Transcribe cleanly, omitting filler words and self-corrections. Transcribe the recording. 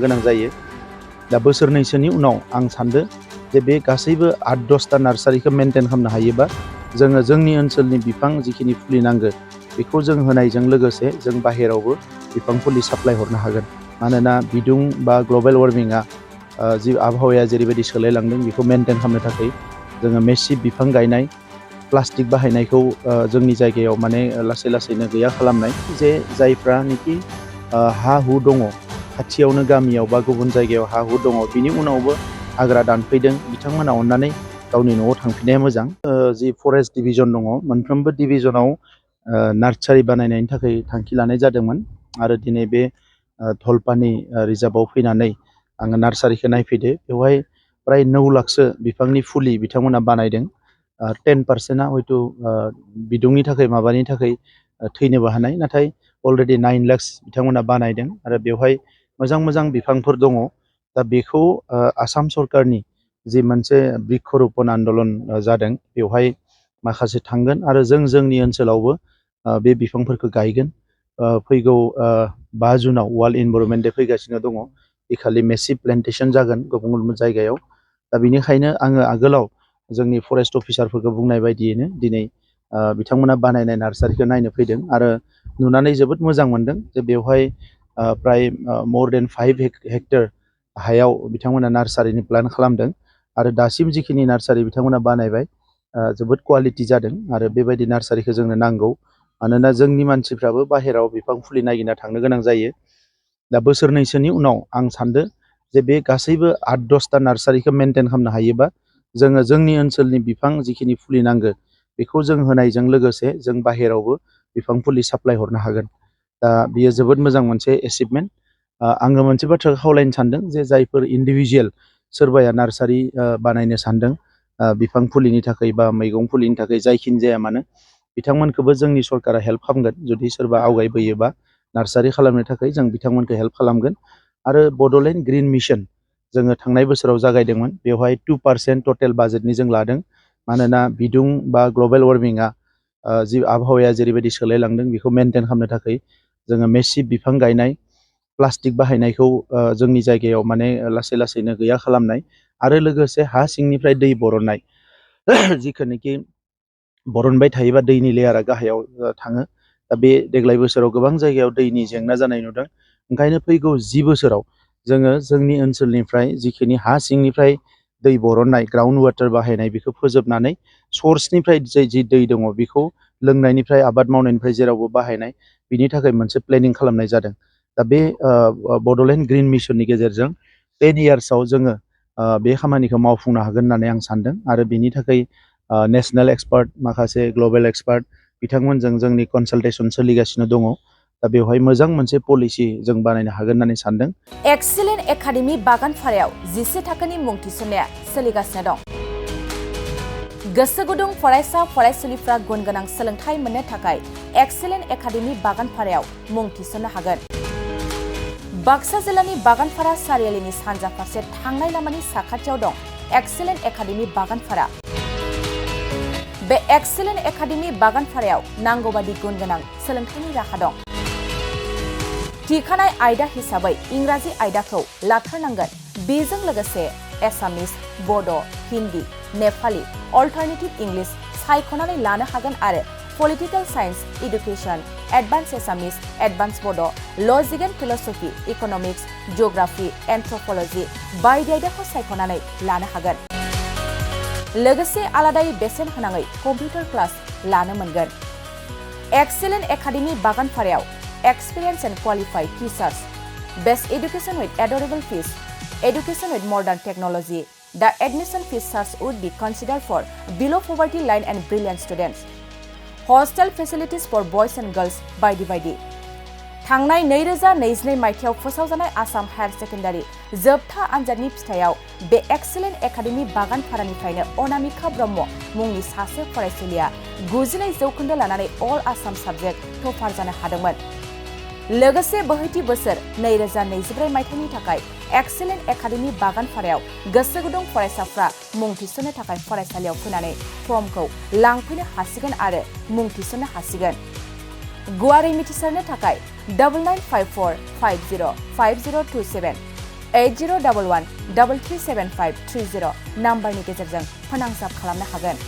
गोनां जायो। दा बोसोरनैसोनि उनाव आं सानदो जे बे गासैबो 8-10टा नार्सारिखौ मेनटेन खालामनो हायोबा जोङो जोंनि ओनसोलनि बिफां जिखिनि फुलि नांगौ बेखौ जों होनायजों लोगोसे जों बाहेरावबो बिफां फुलि साप्लाय हरनो हागोन। मानोना बिदुं बा ग्लबेल वार्मिंआ जि आबहावाया जेरैबायदि सोलायलांदों बेखौ मेनटेन खालामनो थाखाय जोङो मेसिभ बिफां गायनाय, प्लास्टिक बाहायनायखौ जोंनि जायगायाव माने लासै लासैनो गैया खालामनाय, जे जायफ्रानोखि हा हु दङ खाथियावनो गामियाव बा गुबुन जायगायाव हा हु दङ बिनि उनावबो हाग्रा दानफैदों बिथांमोना अननानै गावनि न'आव थांफिननाया मोजां। जि फरेस्ट डिभिजन दङ मोनफ्रोमबो डिभिजनाव नार्सारि बानायनायनि थाखाय थांखि लानाय जादोंमोन आरो दिनै बे धलपानि रिजार्भआव फैनानै आङो नार्सारिखौ नायफैदो। बेवहाय प्राय 9 लाखसो बिफांनि फुलि बिथांमोना बानायदों। 10%आ हयथ' बिदुंनि थाखाय माबानि थाखाय थैनोबो हानाय, नाथाय अलरेडि 9 लाख बिथांमोना बानायदों आरो बेवहाय मोजां मोजां बिफांफोर दङ। दा बेखौ आसाम सरकारनि जि मोनसे बृक्षरपन आन्दलन जादों बेवहाय माखासे थांगोन आरो जोंनि ओनसोलावबो बे बिफांफोरखौ गायगोन। फैगौ 5 जुनाव वर्ल्ड इनभाइरनमेन्ट डे फैगासिनो दङ। बेखालि मेसिभ प्लेन्टेसन जागोन गुबुन गुबुन जायगायाव। दा बेनिखायनो आङो आगोलाव जोंनि फरेस्ट अफिसारफोरखौ बुंनाय बायदियैनो दिनै बिथांमोना बानायनाय नार्सारिखौ नायनो फैदों आरो नुनानै जोबोद मोजां मोनदों जे बेवहाय प्राय more than 5 हेक्टर हायाव बिथांमोना नार्सारिनि प्लान खालामदों आरो दासिम जिखिनि नार्सारि बिथांमोना बानायबाय जोबोद क्वालिटि जादों आरो बेबायदि नार्सारिखौ जोंनो नांगौ। मानोना जोंनि मानसिफ्राबो बाहेराव बिफां फुलि नागिरना थांनो गोनां जायो। दा बोसोरनैसोनि उनाव आं सानदो जे बे गासैबो 8-10टा नार्सारिखौ मेनटेन खालामनो हायोबा जोङो जोंनि ओनसोलनि बिफां जिखिनि फुलि नांगौ बेखौ जों होनायजों लोगोसे जों बाहेरावबो बिफां फुलि साप्लाय हरनो हागोन। दा बियो जोबोद मोजां मोनसे एचिभमेन्ट। आङो मोनसे बाथ्राखौ खावलायनो सानदों जे जायफोर इन्डिभिजुवेल सोरबाया नार्सारि बानायनो सानदों बिफां फुलिनि थाखाय बा मैगं फुलिनि थाखाय जायखिनि जाया मानो बिथांमोनखौबो जोंनि सरकारा हेल्प खालामगोन। जुदि सोरबा आवगायबोयोबा नार्सारि खालामनो थाखाय जों बिथांमोनखौ हेल्प खालामगोन। आरो बड'लेण्ड ग्रिन मिशन जोङो थांनाय बोसोराव जागायदोंमोन। बेवहाय 2% टटेल बाजेटनि जों लादों। मानोना बिदुं बा ग्लबेल वार्मिंआ जि आबहावाया जेरैबायदि सोलायलांदों बेखौ मेनटेन खालामनो थाखाय जोङो मेसिभ बिफां गायनाय, प्लास्टिक बाहायनायखौ जोंनि जायगायाव माने लासै लासैनो गैया खालामनाय आरो लोगोसे हा सिंनिफ्राय दै बरननाय जिखौनोखि बरनबाय थायोबा दैनि लेयारा गाहायाव थाङो। दा बे देग्लाय बोसोराव गोबां जायगायाव दैनि जेंना जानाय नुदों। ओंखायनो फैगौ 10 बोसोराव जोङो जोंनि ओनसोलनिफ्राय जिखिनि हा सिंनिफ्राय दै बरननाय ग्राउन्ड वाटार बाहायनाय बेखौ फोजोबनानै सर्सनिफ्राय जि दै दङ बेखौ लोंनायनिफ्राय आबाद मावनायनिफ्राय जेरावबो बाहायनाय बिनि थाखाय मोनसे प्लेनिं खालामनाय जादों। दा बे बड'लेण्ड ग्रिन मिशननि गेजेरजों 10 इयार्सआव जोङो बे खामानिखौ मावफुंनो हागोन होननानै आं सानदों आरो बिनि थाखाय नेसनेल एक्सपार्ट माखासे ग्लबेल एक्सपार्ट बिथांमोनजों जोंनि कनसालटेसन सोलिगासिनो दङ। दा बेवहाय मोजां मोनसे पलिसि जों बानायनो हागोन होननानै सानदों। एक्सिलेन्ट एकाडेमि बागानपारायाव 10 थाखोनि मुं थिसननाया सोलिगासिनो दं। गोसो गुदुं फरायसा फरायसुलिफ्रा गुन गोनां सोलोंथाइ मोननो थाखाय एक्सिलेन्ट एकाडेमि बागानपारायाव मुं थिसननो हागोन। बाक्सा जिल्लानि बागानपारा सारियालिनि सानजा फारसे थांनाय लामानि साखाथियाव दं एक्सिलेन्ट एकाडेमि बागानपारा। बे एक्सिलेन्ट एकाडेमि बागानपारायाव नांगौ बादि गुन गोनां सोलोंथाइनि राहा दं। थिखानाय आयदा हिसाबै इंराजि आयदाखौ लाथारनांगोन। बेजों लोगोसे एसामिस, बड', हिन्दी, नेपाली, अल्टारनेटिभ इंलिश सायख'नानै लानो हागोन आरो पलिटिकेल साइन्स, इडुकेसन, एडभान्स एसामिस, एडभान्स बड', लजिक एन्ड फिलसफि, इकनमिक्स, जिअग्राफि, एन्थ्रपलजि बायदि आयदाखौ सायख'नानै लानो हागोन। लोगोसे आलादायै बेसेन होनाङै कम्पिउटार क्लास लानो मोनगोन। एक्सिलेन्ट एकाडेमि बागानपारायाव experienced and qualified teachers, best education with adorable fees, education with modern technology. The admission fees charge would be considered for below poverty line and brilliant students. Hostel facilities for boys and girls बायदि। थांनाय 2022 मायथाइयाव फोसावजानाय Assam higher secondary जोबथा आनजादनि फिथाइयाव बे excellent academy बागानपारानिफ्रायनो Anamika Brahma मुंनि सासे फरायसुलिया 92% लानानै अल आसाम साबजेक्ट टपार जानो हादोंमोन। लोगोसे बोहैथि बोसोर 2024 मायथाइनि थाखाय एक्सिलेन्ट एकाडेमि बागानपारायाव गोसो गुदुं फरायसाफ्रा मुं थिसननो थाखाय फरायसालियाव फैनानै फर्मखौ लांफैनो हासिगोन आरो मुं थिसननो हासिगोन। गुवारै मिथिसारनो थाखाय 9954505027 8011 337530 नाम्बारनि गेजेरजों फोनांजाब खालामनो हागोन।